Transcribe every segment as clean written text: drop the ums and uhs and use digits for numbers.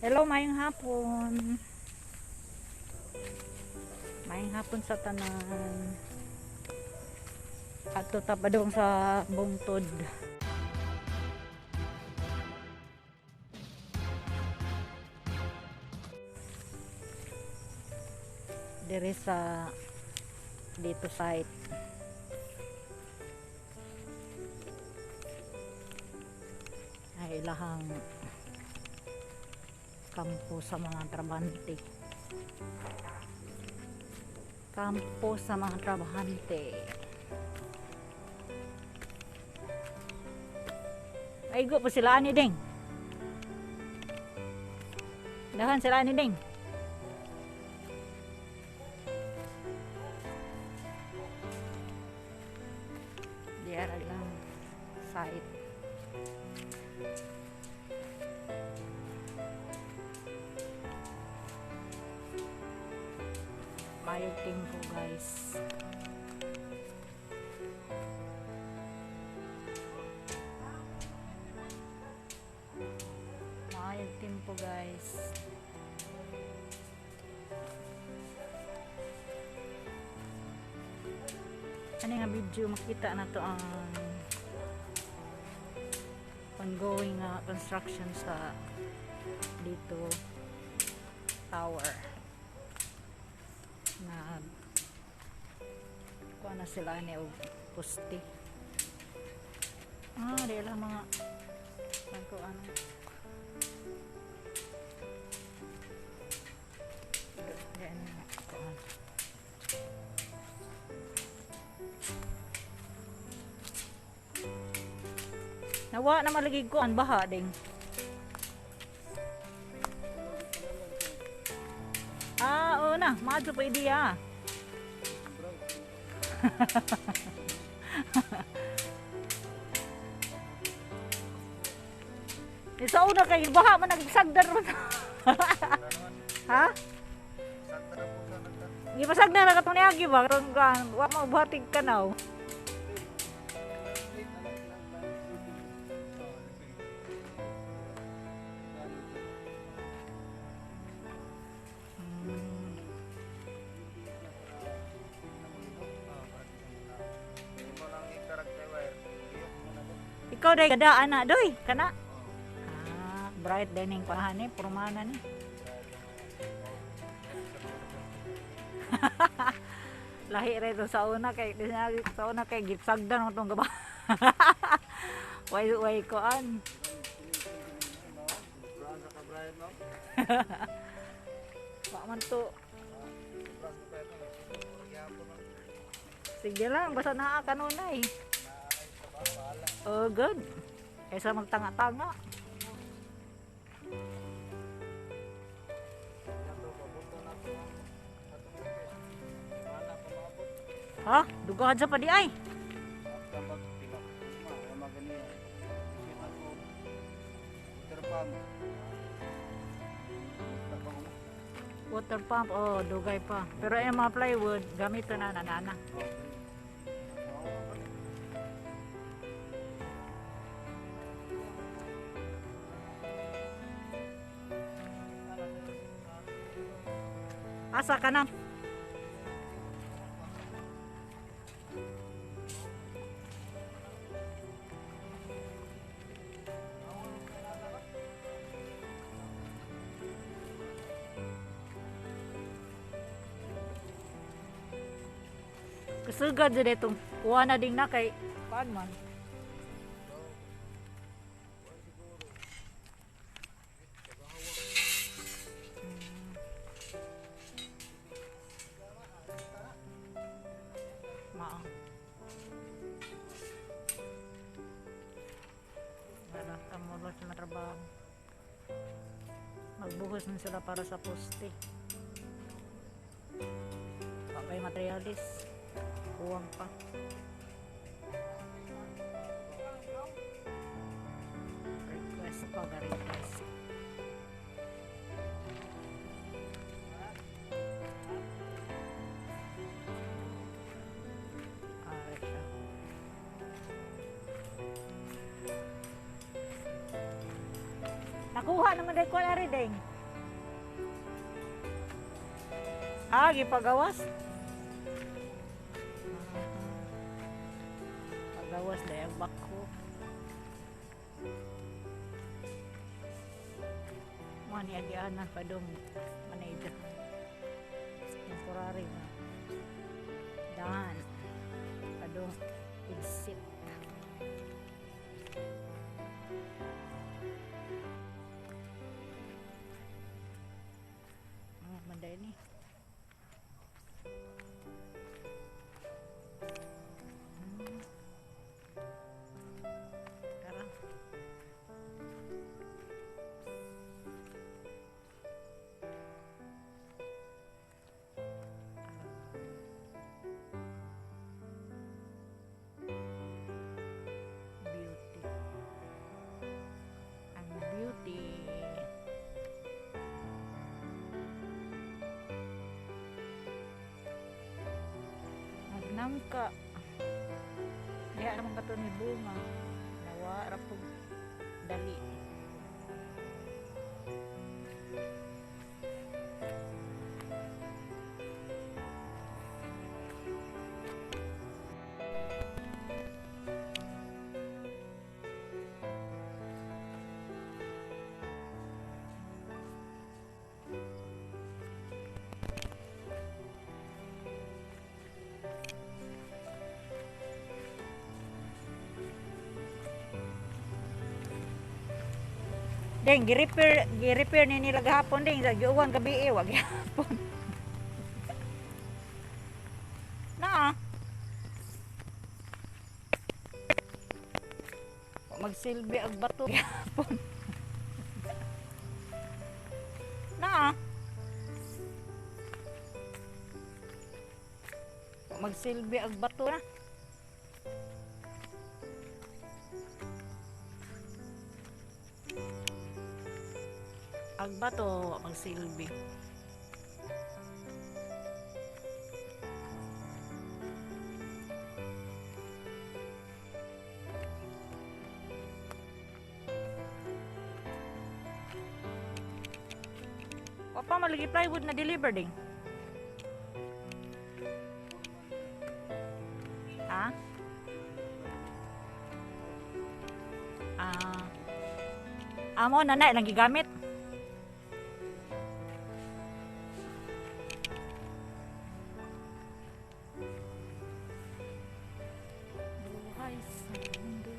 Hello, maayong hapon. Maayong hapon sa tanan. Adto ta padung sa bungtod. Diri sa dito site. Ay ilahang kampo sa mga trabahante. Kampo sa mga trabahante. Ay go po sila ani ding. Dahan sila ani ding. Diara lang site. Mayog tempo, guys. Mayog tempo, guys. Ano nga video makita na to ang ongoing construction sa dito tower na kuha na sila ni og poste. Di lang mga ano ano. Diyan kuan. Nawa na malagig ko ang baha ding. Oo na, maadto pa ideya. Sa una kay baha man nagsagdan ron. Ha? Gipasagdan na katong niagi ba karon kan wa mo buhatig kanaw. Ikaw day kada ana doy kana. Bright dining pahan ni purmana ni. Lahi ra ito sa una kay gipsagdan tong gaba. Way way koan. Wa man to. Sige lang basta naa kanunay. Oh, good. Kaysa magtanga-tanga. Ha? Dugahan sa pa di ay. Water pump, oh, dugay pa. Pero yung mga plywood, gamito na nanana. Asa ka na? Kasugad dyan itong kuha na ding na kay paan man. Magbuhos na sila para sa poste. Pakay materialis, kuwang pa. Request pa, request. Nakuha naman dahil ko ari ding. Ah, gipagawas. Pagawas dahil ang bako. Mga ni agianan pa dong manayda. Temporary na. Dahan. Padong exit. Ah, manday ni. Tara. Beauty. Ang beauty. Nagnangka. Diha naman kato ni bunga. Nawa ra pug dali. Deng, gi-repair ni nila gahapon deng sa giuwan gabi eh, wag gihapon. Naa. Wa magsilbi og bato gihapon. Naa. Wa magsilbi og bato na. Ang bato magsilbi. Wa pa malagi plywood na deliver ding. Ha? Ah. Amo na na ilang gigamit. Buhay sa mundo.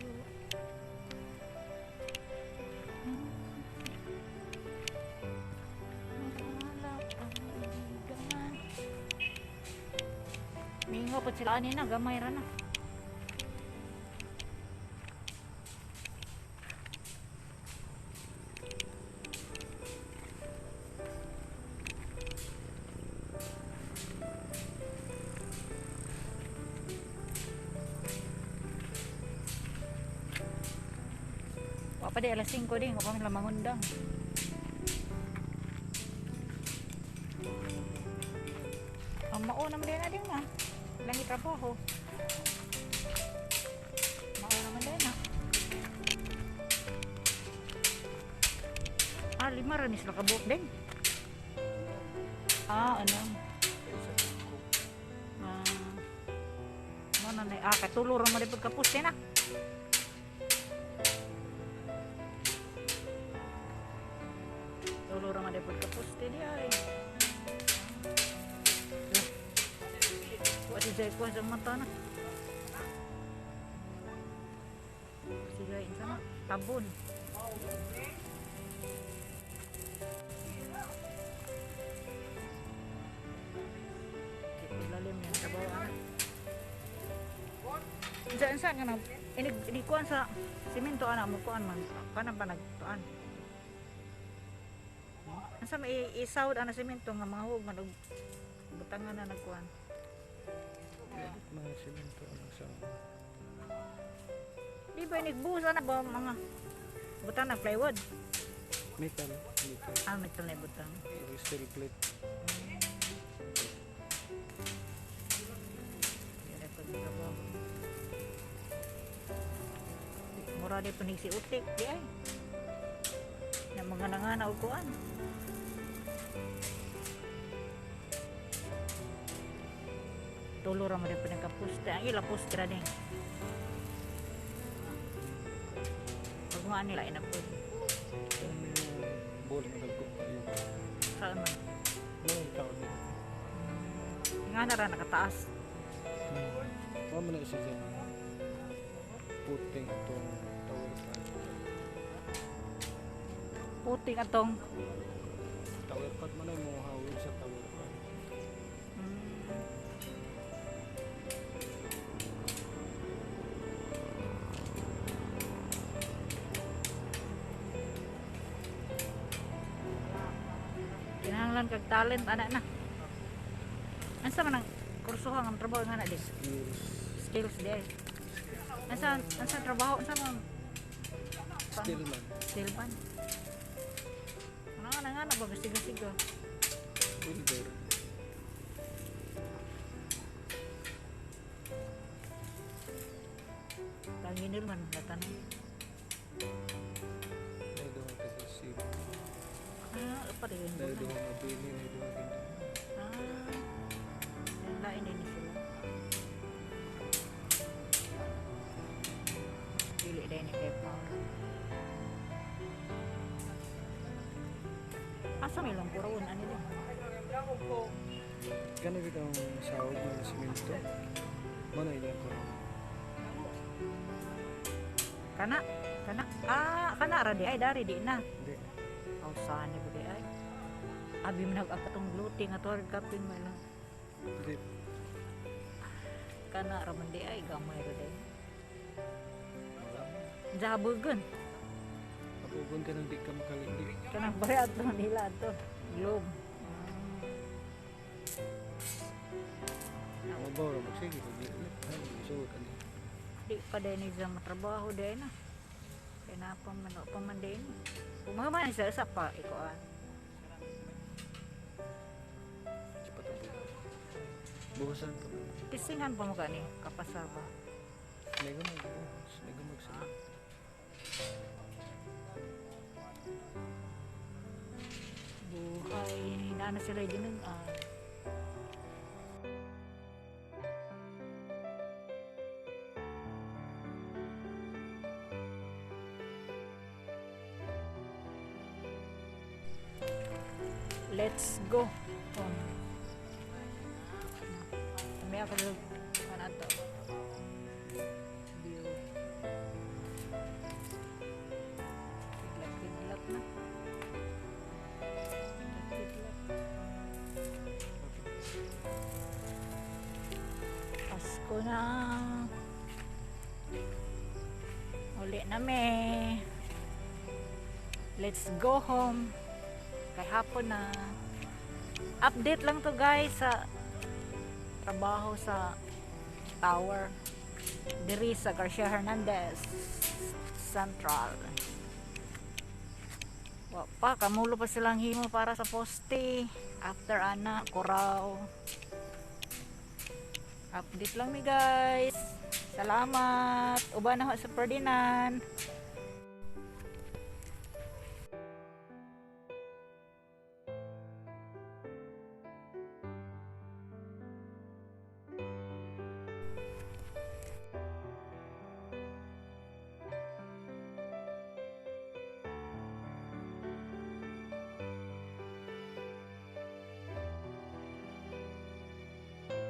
Mingo po sila ani na gamay ra na. Wa pa di alas 5 din, wa pa man mangundang. Ang mauna man din na din na. Langit trabaho. Mauna man din na. Ah, 5 ra ni sila kabuok din. Ah, ano? Ah. Mo na ni ah, katulo ra man di pagkapos din na. Tulo ra man di pagkapos di ay. Wa si Jai kuha sa mata na. Si Jai insa na tabon. Lalim yan trabaho ana. Unsa unsa nga na inig kuan sa simento ana mo kuan man kanan pa nagtuan. Unsa may isawd ana simento nga mga hug man og butangan na nagkuan. Mga simento ang sa Di ba inigbuhos ana ba mga butang na plywood? Metal, metal. Ah, metal na butang. Steel plate. Mura di panig si utik di ay. Na mga nangana og kuan. Tulo ra man din pa poste. Ang ila poste ra din. Pag maan nila ina po. Ang ball nga dagko kayo. Saan man? Ano yung tawag nila? Nga na ra nakataas. Mao man na isa dyan. Puting atong tower pad. Puting atong Tower pad man ay mo hawid sa tower pad. Kinahanglan kag talent ana na. Ansa man ang kursuhan ang trabaho nga na di? Skills. Skills di ay. Ansa ansa trabaho ansa man Skill man. Skill man. Ano nga na ba siga-siga. Welder. Tanginil man tanan. May duha taga Cebu. Ah, pa rin. May duha Mabini, may duha Ginoo. Ah. Lain din ni sila. Dili din ni kay power. Asa may lang puroon ani din. Gano bitang sahog ng simento. Mo na ilang ko. Kana kana ah kana ra di ay dari di na. Hindi. Aw saan ni di ay. Abi man nag atong gluting ato kapin man lang. Hindi. Kana ra man di ay gamay ra di. Wala. Jabugon. Apugon ka nang di ka makalindi. Kanang baya ato nila ato. Globe. Mabaw ra magsige pag suot ani. Di pa din ni siya matrabaho din na. Kaya na pa man pa man din. Pumaman siya sa pa ikuan. Cepat ang buhay. Buhasan pa man. Tisingan pa mo gani kapasar ba. May gumag buhos, may gumag sila. Buhay na sila din ah. Let's go home. May ako ano to? View. Kidlat-kidlat na. Kidlat-kidlat. Pasko na. Uli na me. Let's go home. Kay hapon na. Update lang to guys sa trabaho sa tower diri sa Garcia Hernandez Central. Wa pa kamulo pa silang himo para sa poste after ana kuraw. Update lang mi guys. Salamat. Uban na ho sa Ferdinand.